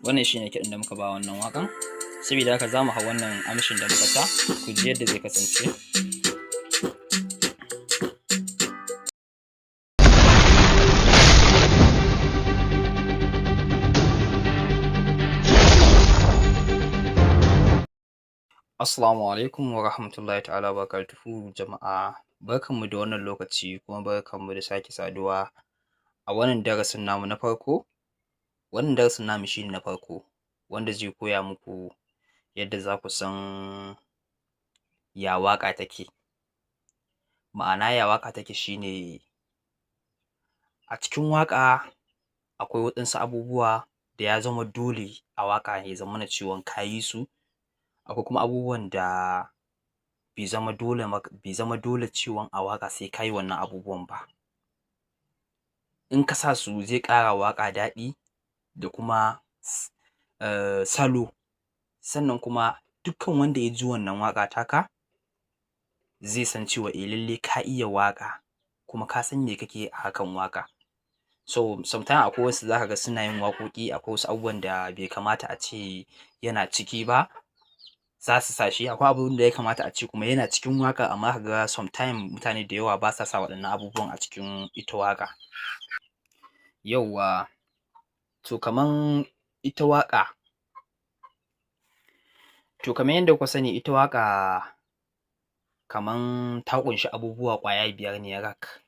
Wannan shine kiɗan da muka ba wannan waƙan. Sabida haka zamu hau wannan amshin da muka sa, ku ji yadda zai kasance. Assalamu alaikum wa rahmatullahi ta'ala wa barakatuhu. Jama'a, barkanmu da wannan lokaci, kuma barkanmu da sake saduwa a wannan darasin namu na farko. Wannan darasin namu shine na farko wanda zai koya muku yadda zaku san ya waƙa take. Ma'ana, ya waƙa take shine a cikin waƙa akwai waɗansu abubuwa da ya zama dole a waƙa ya zamana cewan ka yi su, akwai kuma abubuwan da bai zama dole bai zama dole cewan a waƙa sai kayi wannan abubuwan ba. In ka sa su, zai ƙara wa waƙa daɗi da kuma salo. Sannan kuma dukkan wanda ya ji wannan waƙa taka zai san cewa eh, lallai ka iya waƙa, kuma ka san me kake yi a harkan waƙa. So sometimes akwai wasu zaka ga suna yin waƙoƙi, akwai wasu abubuwan da bai kamata a ce yana ciki ba, za su sa shi. Akwai abun da ya kamata a ce kuma yana cikin waƙa, amma ka ga sometime mutane da yawa basa sa waɗannan abubuwan a cikin ita waƙa. Yawwa, to kaman ita waƙa, to kaman yanda kuka sani, ita waƙa kaman ta ƙunshi abubuwa ƙwaya 5 ne rak,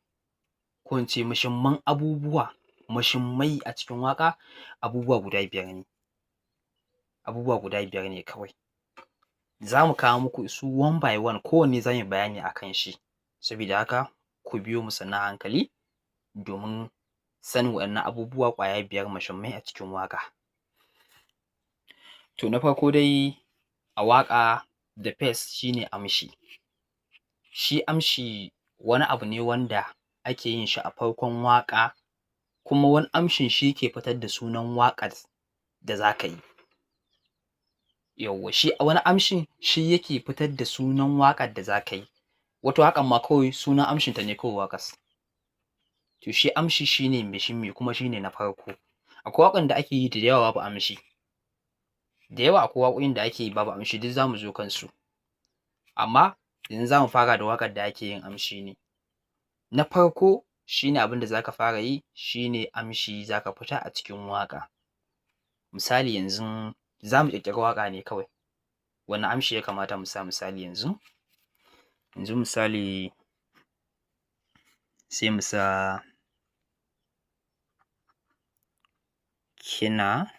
ko in ce muhimman abubuwa, muhimmai a cikin waƙa, abubuwa guda 5 ne. Abubuwa guda 5 ne kawai. Zamu kawo muku su one by one, kowanne zamu yi bayani akan shi. Sabida haka ku biyo mu sannu a hankali domin sanin waɗannan abubuwa ƙwaya 5 muhimmai a cikin waƙa. To, na farko dai a waƙa, the first shine amshi. Shi amshi wani abu ne wanda ake yin shi a farkon waƙa, kuma wani amshin shi ke fitar da sunan waƙar da zaka yi. Yawwa, shi wani amshin shi yake fitar da sunan waƙar da zaka yi. Wata waƙar ma kawai sunan amshin ta ne kawai waƙar. To, shi amshi shine muhimmi, kuma shine na farko. Akwai waƙan da ake yi da yawa babu amshi. Da yawa akwai waƙoƙin da ake yi babu amshi, duk zamu zo kansu. Amma yanzu zamu fara da waƙar da ake yin amshi ne. Na farko shine abinda zaka fara yi shine amshi zaka fita a cikin waƙa. Misali, yanzu zamu ƙirƙiri waƙa ne kawai. Wane amshi ya kamata mu sa? Misali yanzu, misali sai mu sa "Kina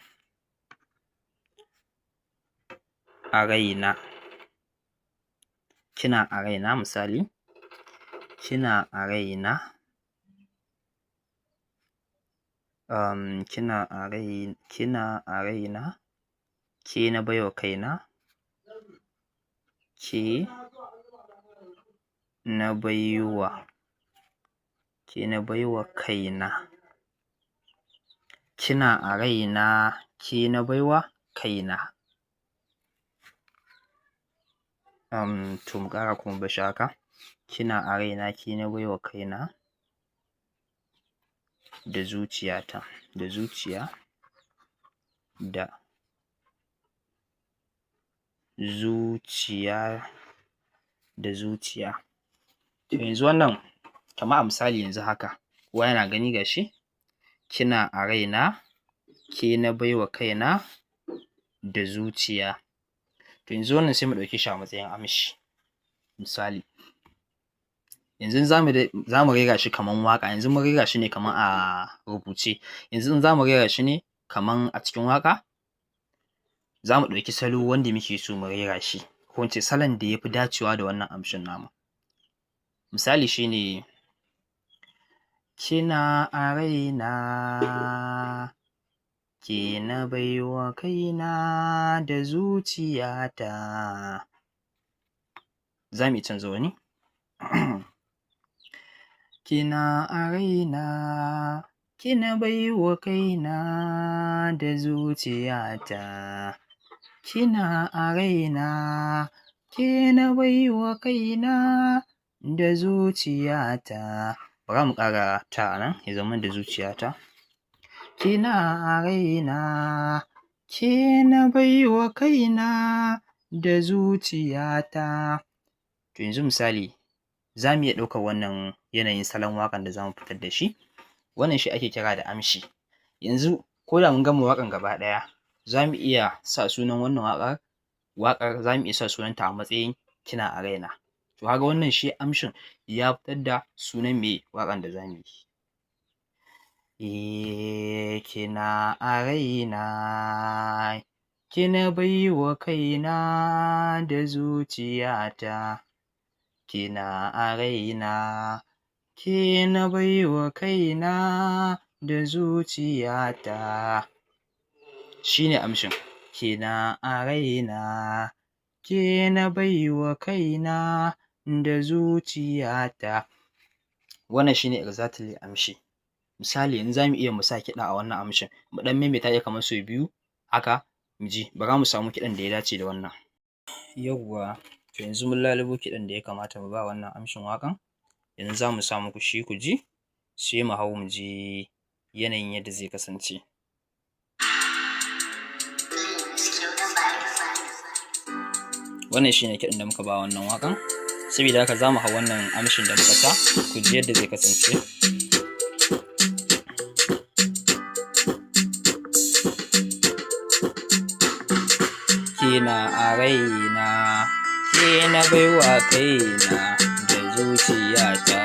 a raina". "Kina a raina", misali, "Kina a raina", "Kina a rai, kina a raina, ke na baiwa kaina, ke na baiwa, ke na baiwa kaina. Kina a raina, ke na baiwa kaina." To, mu ƙara kuma bar shi haka. "Kina a raina, ke na baiwa kaina da zuciyata, da zuciya, da zuciya, da zuciya." To, yanzu wannan kamar a misali yanzu haka, kowa yana gani, gashi "Kina a raina, ke na baiwa kaina da zuciya". To, yanzu wannan sai mu ɗauke shi a matsayin amshi. Misali yanzu zamu rera shi kaman waƙa. Yanzu mun rera shi ne kaman a rubuce. Yanzu in zamu rera shi ne kaman a cikin waƙa, zamu ɗauki salo wanda muke so mu rera shi, ko in ce salon da yafi dacewa da wannan amshin namu. Misali shine "Kina a raina, ke na baiwa kaina da zuciyata". Zamu iya canza wani: "Kina a raina, ke na baiwa kaina da zuciyata. Kina a raina, ke na baiwa kaina da zuciyata." Bara mu ƙara ta a nan, ya zama da zuciyata. "Kina a raina, Ke na baiwa kaina da zuciyata. To yanzu misali za mu iya ɗaukar wannan yanayin salon waƙan da za mu fitar da shi. Wannan shi ake kira da amshi. Yanzu ko da mun gama waƙan gaba ɗaya, za mu iya sa sunan wannan waƙar za mu iya sa sunanta a matsayin Kina a Raina. To kaga wannan shi amshin ya fitar da sunan me waƙan da za mu yi. Eh, kina a raina, kina baiwa kaina da zuciyata. Kina a raina, ke na baiwa kaina da zuciyata. Shi ne amshin. Kina a raina, ke na baiwa kaina da zuciyata. Wannan shi ne exactly amshi. Misali yanzu za mu iya mu sa kiɗa a wannan amshin, mu ɗan maimaita shi kamar sau biyu haka mu ji, bara mu samu kiɗan da ya dace da wannan. Yawwa, to yanzu mun lalubo kiɗan da ya kamata mu ba wannan amshin waƙan. Yanzu za mu sa muku shi ku ji, sai mu hau mu ji yanayin yadda zai kasance. Wannan shi ne kiɗan da muka ba wannan waƙan. Sabida haka za mu hau wannan amshin da muka sa, ku ji yadda zai kasance. Kina a raina, ke na baiwa kaina da zuciyata.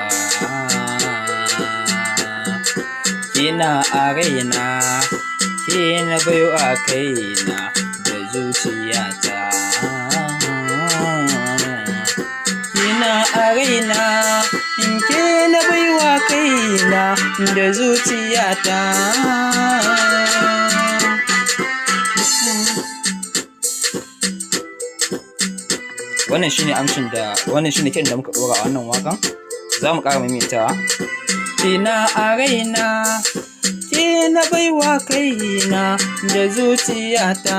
Kina a raina, ke na baiwa kaina da zuciyata. Kina a raina, ke na baiwa kaina da zuciyata. Wannan shine amshin da wannan shine kiɗan da muka ɗora a wannan waƙan. Za mu ƙara maimaitawa. Kina a raina, ke na baiwa kaina da zuciyata.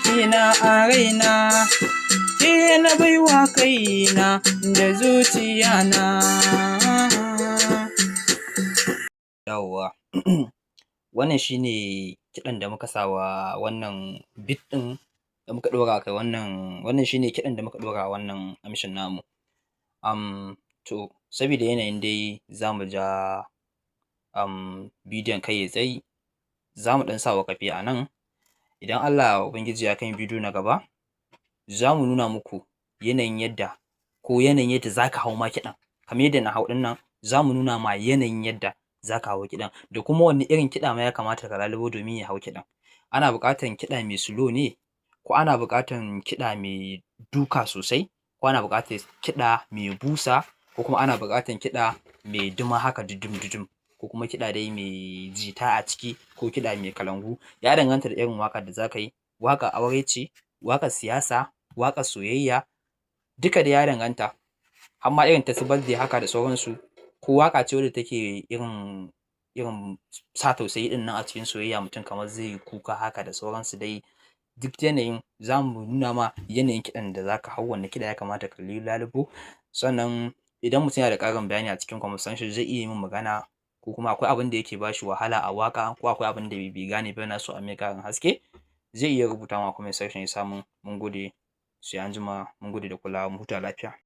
Kina a raina, ke na baiwa kaina da zuciyana. Yawwa, wannan shine kiɗan da muka sa wa wannan beat ɗin da muka ɗora kai wannan shine kiɗan da muka ɗora wa wannan amshin namu. To sabida yanayin dai za mu ja bidiyon kar yayi tsayi, za mu ɗan sa waƙafi a nan. Idan Allah Ubangiji ya kaimu bidiyo na gaba, za mu nuna muku yanayin yadda ko yanayin yadda za ka hau ma kiɗan. Kamar yadda na hau ɗin nan, za mu nuna ma yanayin yadda za ka hau kiɗan da kuma wanne irin kiɗa ma ya kamata ka lalubo domin ya hau kiɗan. Ana buƙatan kiɗa mai slow ne, ko ana buƙatan kiɗa mai duka sosai, ko ana buƙatar kiɗa mai busa, ko kuma ana buƙatan kiɗa mai duma haka dudum dudum, ko kuma kiɗa dai mai jita a ciki, ko kiɗa mai kalangu. Ya danganta da irin waƙar da za ka yi. Waƙar aure ce, waƙar siyasa, waƙar soyayya, duka dai ya danganta. Har ma irin ta su birthday haka da sauransu, ko waƙa ce wadda take irin sa tausayi ɗin nan a cikin soyayya, mutum kamar zai yi kuka haka da sauransu dai. Duk yanayin za mu nuna ma yanayin kiɗan da za ka hau, wanne kiɗa ya kamata ka lalubo. Sannan idan mutum yana da ƙarin bayani a cikin comment section zai iya yi min magana, ko kuma akwai abin da yake ba shi wahala a waƙa, ko akwai abin da bai gane ba yana so a mai ƙarin haske, zai iya rubuta min a comment section ya sa mun. Mun gode, sai anjima, mun gode da kulawa, mu huta lafiya.